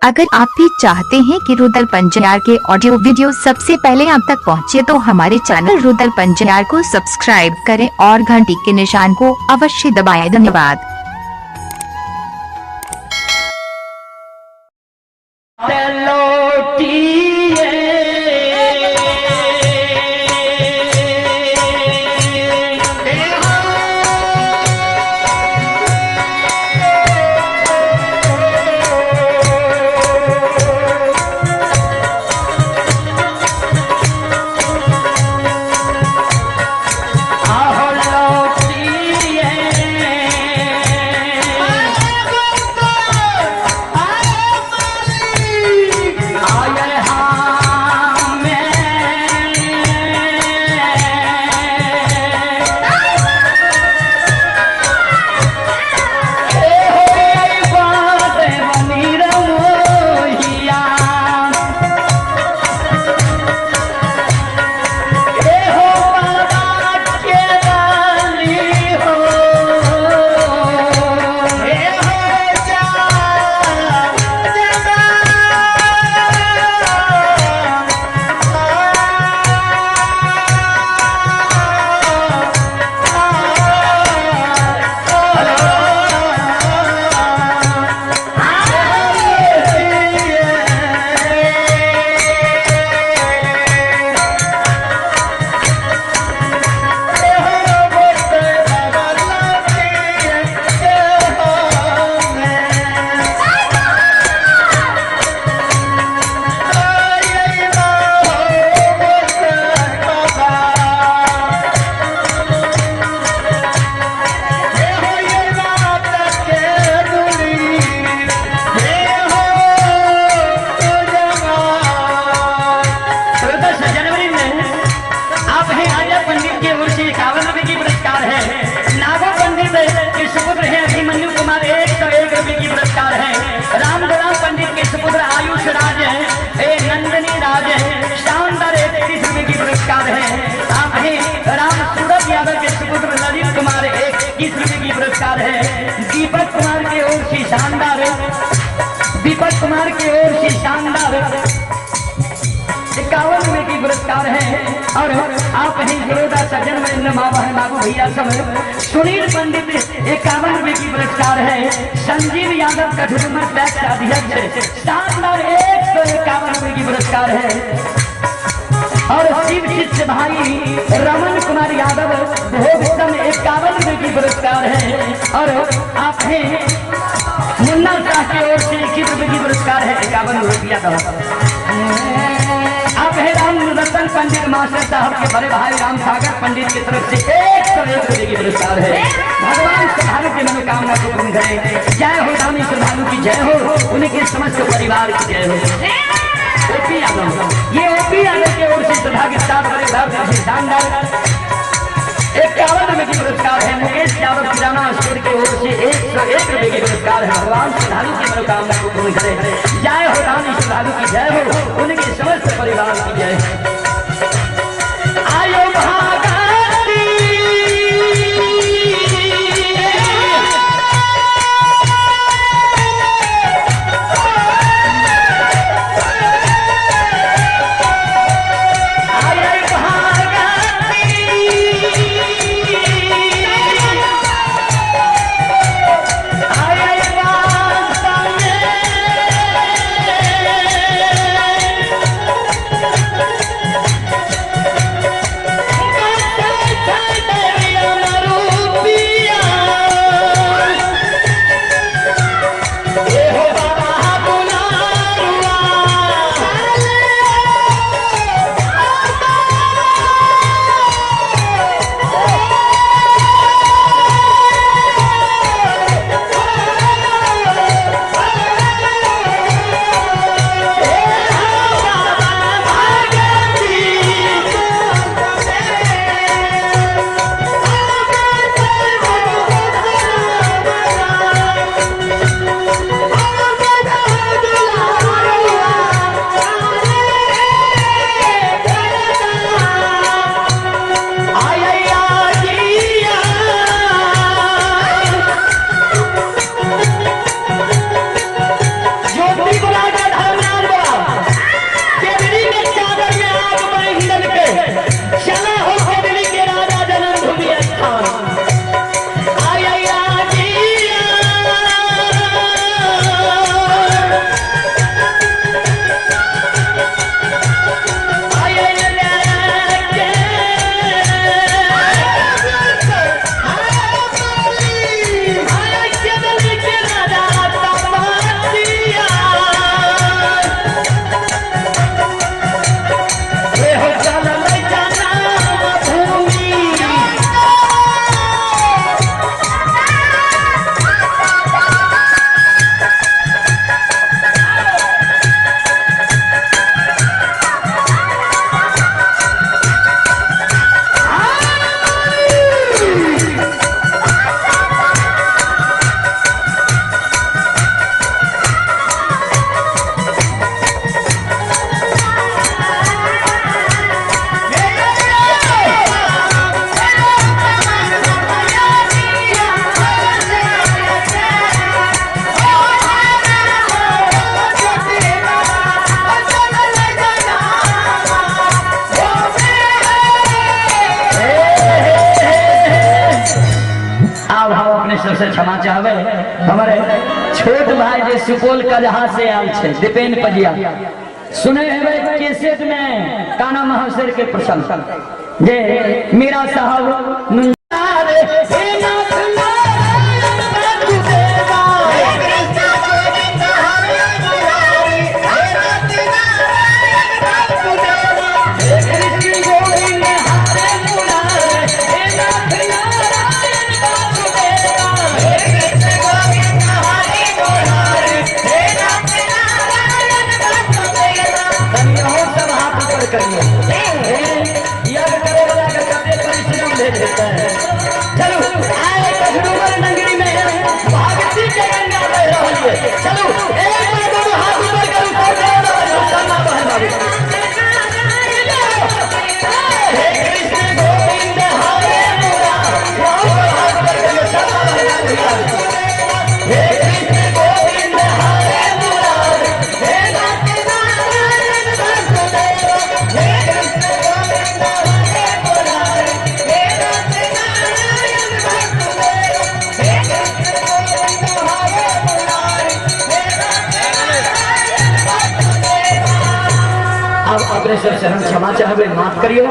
अगर आप भी चाहते हैं कि रुदल पंजयार के ऑडियो वीडियो सबसे पहले आप तक पहुंचे तो हमारे चैनल रुदल पंजयार को सब्सक्राइब करें और घंटी के निशान को अवश्य दबाएं। धन्यवाद। जनवरी में आप हैं आजा पंडित के ओर से 51 रुपए की पुरस्कार है। नागो पंडित के सुपुत्र हैं अभिमन्यु कुमार 101 रुपए की पुरस्कार है। राम गुलाम पंडित के सुपुत्र आयुष राज है, ए नंदनी राज है, शानदार 31 रुपए की पुरस्कार है। आप हैं राम सूरत यादव के सुपुत्र ललित कुमार 21 रुपए की पुरस्कार है। दीपक कुमार की ओर से शानदार, दीपक कुमार की ओर से शानदार 51 रुपए की पुरस्कार है। और आप हैं बड़ौदा सज्जन महेंद्र माँ बहन बाबू भैया सब। सुनील पंडित 51 रुपए की पुरस्कार है। संजीव यादव कठुमर टैक्स अध्यक्ष शानदार 151 रुपए की पुरस्कार है। और शिव शिष्य भाई रमन कुमार यादव भोगसम 51 रुपए की पुरस्कार है। और आप हैं मुन्ना शाह की ओर से 21 रुपए की पुरस्कार है, 51 रुपया का। आप है राम रतन पंडित मास्टर साहब के बड़े भाई राम सागर पंडित की तरफ से 101 रुपए की पुरस्कार है। भगवान श्रद्धालु की मनोकामना को पूर्ण करें। जय हो दानी श्रद्धालु की जय हो, उनके समस्त परिवार की जय हो। ओपी यादव, ये ओपी यादव की ओर से श्रद्धा के साथ बड़े भाई शानदार 51 रुपए की पुरस्कार है। मुकेश यादव किराना स्टोर की ओर से 101 रुपए की पुरस्कार है। भगवान श्रद्धालु की मनोकामना को पूर्ण करें। जय हो दानी श्रद्धालु की जय हो, उनके समस्त परिवार की जय हो। आयो भागती आयो भागती आयो। से क्षमा चाहबै। हमारे छोट भाई जे सुपौल कजहा से आयल छै, दीपेन पजिया, सुने हेबै कैसेट में काना महाशय के प्रसंग जे मीरा साहब चलू एक बार दोनों हाथ ऊपर करू, हे कृष्ण गोविंद हरे हे कृष्ण गोविंद हरे मुरारी, हे नाथ नारायण वासुदेव, हे कृष्ण गोविंद हरे मुरारी, हे नाथ नारायण वासुदेव, हे कृष्ण गोविंद हरे मुरारी, हे नाथ नारायण वासुदेव। अब अपने सब से हम क्षमा चाहबे, माफ करियो।